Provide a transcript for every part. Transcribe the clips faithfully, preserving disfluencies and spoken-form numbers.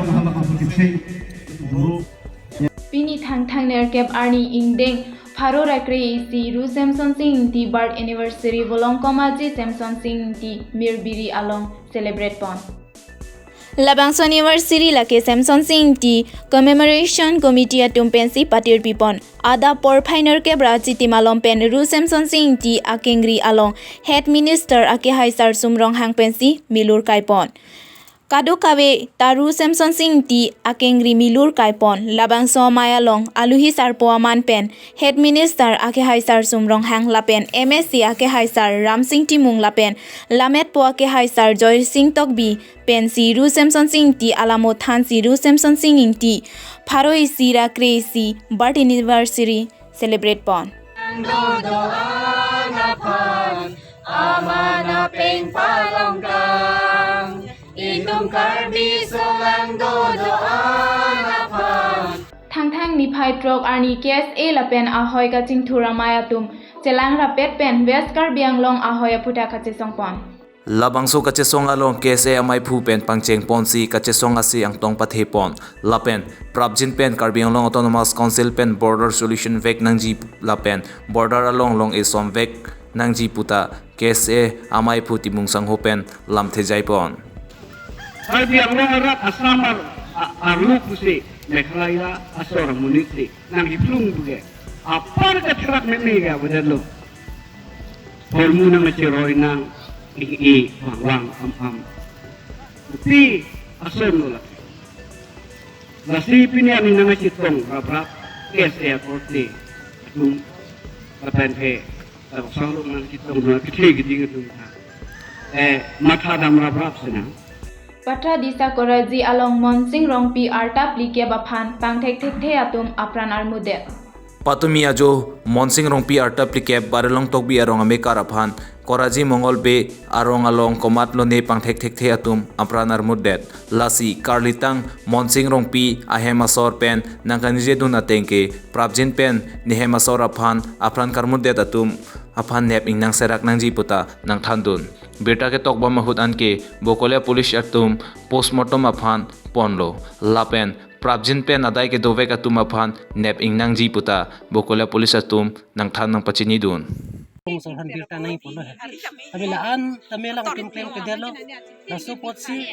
along alam aphan kecheng. Pini Thangthang nerkep arni ingdeng pharo ra kre-isi Ru Semsonsing Ingti birth anniversary Volongkom Aji Semsonsing Ingti Mirbiri along celebrate pon. Labangso anniversary lake Semsonsing Ingti Commemoration Committee atum pensi patir pipon. Adap porphai nerkep ra achitim along pen Ru Semsonsing Ingti akengri along Head Minister akehai Sarsum Ronghang pensi milur kaipon. Kadokave ta Ru Semsonsing Ingti akengri milur kaipon. Labangso amei along aluhi sarpo aman pen Head Minister akehai Sarsum Ronghang lapen M S C akehai Sar Ramsing Timung lapen Lammetpo akehai Sar Joysing Tokbi pensi Ru Semsonsing Ingti alamo thansi Ru Semsonsing Ingti pharo isi ra kre-isi birth anniversary celebrate pon. Langdodo anaphan, amana peng palongkang. Itum Karbi solangdodo anaphan. Thangthang niphai throk arni K S A lapen ahoi kachingthur amei atum chelang rapet pen West Karbi Anglong ahoi aphuthak kachesong pon. Labangso kachesong along K S A amaiphu pen pangcheng ponsi kachesong asi angtong pathe pon. Lapen prapjin pen Karbi Anglong Autonomous Council pen border solution vek nangji lapen border along long-e som vek nangji puta K S A amaiphu Timung Sangho pen lamthe jai pon. Karbi Anglong arat Assam ar-, a-, arlo pusi Meghalaya asor amonit si nangkephlung puke. Apar katherak meme ke avedetlo. Hormu nangcheroi nang i, i, wang, wang, am, am. Kopi ason lo lake. Lasi pini aning nangchetong raprap K S A akorte atum lapen ke, eh, solo nangchetong dua kethe keding atum ta, eh, matha dam raprap sena. Patradisa Koraji along Monsing Rongpi arta phlikep aphan pangthek thekthe atum apran armudet. Patumi ajo Monsing Rongpi arta phlikep Barilong Tokbi arong amekar aphan Koraji Mongol Bey arong along komat lone pangthek thekthe atum apran armudet. Lasi karlitang Monsing Rongpi ahem asor pen nangkaningjedun ateng ke prapjin pen nehem asor aphan apran karmudet atum aphan nep ingnang serak nangji puta nangthandun. Birta ketokbom ahut anke Bokolia Police atum postmortem aphan ponlo. Lapen prapjin pen adai kedovek atum aphan nep ingnangji puta Bokolia Police atum nangthan nangpachinidun. Pungsong han birta nangponlo he. Tapi la-an tame lang atum klem kedetlo. Laso apotsi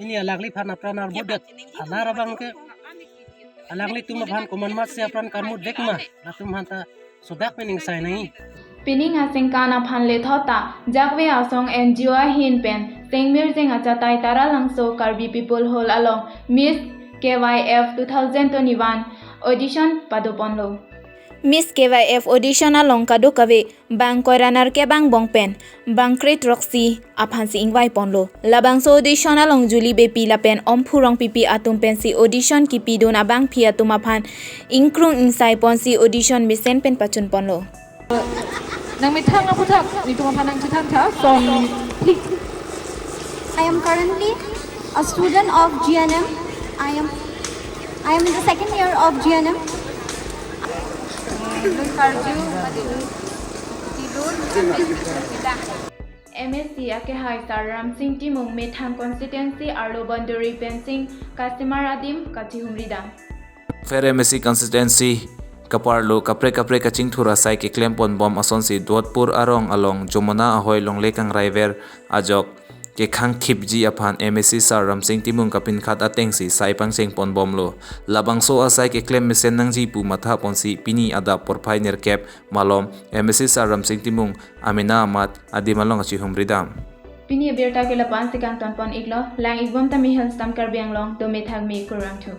pini alangliphan apran armudet. Alar abang ke alanglitum aphan komat matsi apran karmudvek ma. Latum aphanta sodak pen ingsai nangji. Pining asengkan aphan lethot ta Jakve Asong N G O ahin pen Sengmirjeng achatai Taralangso Karbi People Hall along Miss K Y F two thousand twenty-one audition padoponlo. Miss K Y F audition along kadokave bang koiranar kebang bong pen bang kre throksi aphansi ingvai ponlo. Labangso audition along Julie Beypi lapen Omphu Rongpipi atum pensi audition kipidun abangpi atum aphan ingkrung ingsai ponsi audition mesen pen pachun ponlo. Nangmethang aputhak netum aphan nangchethan tha, son, please. I am currently a student of G N M. I am I am in the second year of G N M. Lun karju, tilun, M A C akehai Sar Ramsing Timung methang constituency arlo boundary fencing kasemar adim kachihumri dam. Pher M A C constituency kaparlo kaprek kaprek kachingthur asai keklem ponbom asonsi Dodpur arong along Jomona ahoi longle kangraiver ajok kekhang thipji aphan M A C Sar Ramsing Timung kapinkhat atengsi sai pangcheng ponbomlo. Labangso asai keklem mesen nangji pu matha ponsi pini adap porphai nerkep malom M A C Sar Ramsing Timung amena amat adim along kachihumri dam. Pini abirta ke lapu-ansi kangton pon iklo, lang ikbom tame Health Stamp Karbi Anglong, dome thakme kurvangthu.